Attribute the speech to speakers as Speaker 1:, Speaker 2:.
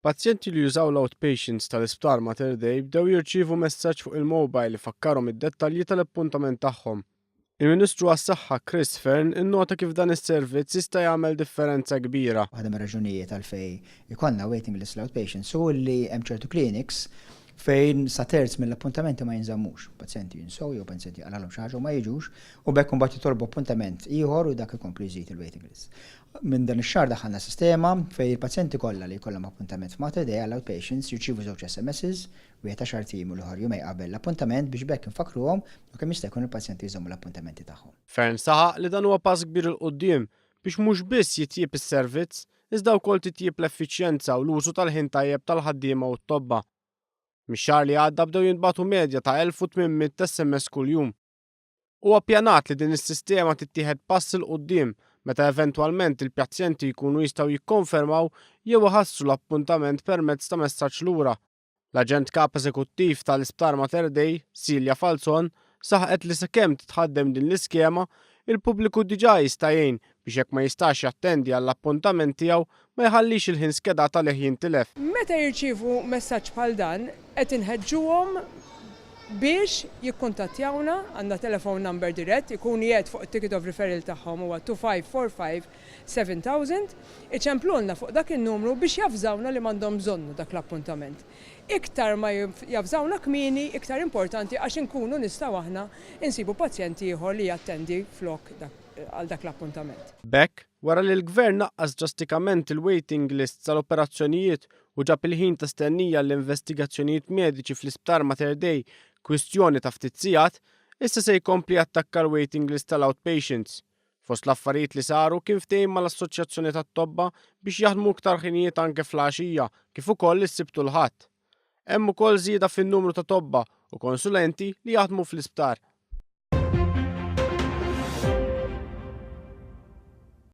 Speaker 1: Pazjenti li jużaw l-outpatients tal-Isptar Mater Dei bdew jirċievu messaġġ fuq il-mobile li fakkarhom id-dettalji tal-appuntament tagħhom. Il-Ministru għas-Saħħa Chris Fearne innota kif dan is-servizz jista' jagħmel differenza kbira.
Speaker 2: Waħda mir-raġunijiet għalfejn ikollna waiting list l-outpatients hu li hemm ċertu clinics fejn sa terz mill-appuntamenti ma jinżammux. Pazjenti jinsow jew pazjenti jaqlalhom xi ħaġa u ma jiġux u b'hekk imbagħad jitolbu appuntament ieħor u dak ikompli jżid il-waiting list. Minn dan ix-xahar daħħalna sistema fejn il-pazjenti kollha li jkollhom appuntament f'Mater Dei għall-outpatients jirċievu żewġ SMSs, wieħed għaxart ijiem u l-ieħor jumejn qabel l-appuntament biex b'hekk infakkruhom u kemm jista' jkun il-pazjenti jżommu l-appuntamenti tagħhom.
Speaker 1: Fearne saħaq li dan huwa pass kbir 'il quddiem biex mhux biss jitjieb is-servizz, iżda wkoll titjieb l-effiċjenza u l-użu tal-ħin tajjeb tal-ħaddiema u t-tobba. Mix-xahar li għadda bdew jintbagħtu medja ta' 1,800 SMS kuljum. Huwa ppjanat li din is-sistema tittieħed pass 'il quddiem meta eventwalment il-pazjenti jkunu jistgħu jikkonfermaw jew iħassru l-appuntament permezz ta' messaġġ lura. L-Aġent Kap Eżekuttiv tal-Isptar Mater Dei, Celia Falzon, saħqet li sakemm titħaddem din l-iskema, il-pubbliku diġà jista' jgħin biex jekk ma jistax jattendi għall-appuntament tiegħu ma jħallix il-ħin skedat għalih jintilef.
Speaker 3: Meta jirċievu messaġġ bħal dan, qed inħeġġuhom biex jikkuntattjawna, għandna telephone number dirett, ikun qiegħed fuq it-ticket of referral tagħhom huwa 2545 7000, iċemplulna fuq dak in-numru biex javżawna li m'għandhom bżonnu dak l-appuntament. Iktar ma javżawna kmieni, iktar importanti għax inkunu nistgħu aħna insibu pazjent ieħor li jattendi flok dak għal dak l-appuntament.
Speaker 1: B'hekk, wara li l-Gvern naqqas drastikament il-waiting lists għal operazzjonijiet u ġab il-ħin ta' stennija għall-investigazzjonijiet mediċi fl-Isptar Mater Dei kwistjoni ta' ftit sigħat, issa se jkompli jattakka l-waiting list tal-outpatients. Fost l-affarijiet li saru kien ftehim mal-Assoċjazzjoni tat-Tobba biex jaħdmu iktar ħinijiet anke fl-għaxija kif ukoll is-Sibt u l-Ħadd. Hemm ukoll żieda fin-numru ta' tobba u konsulenti li jaħdmu fl-isptar.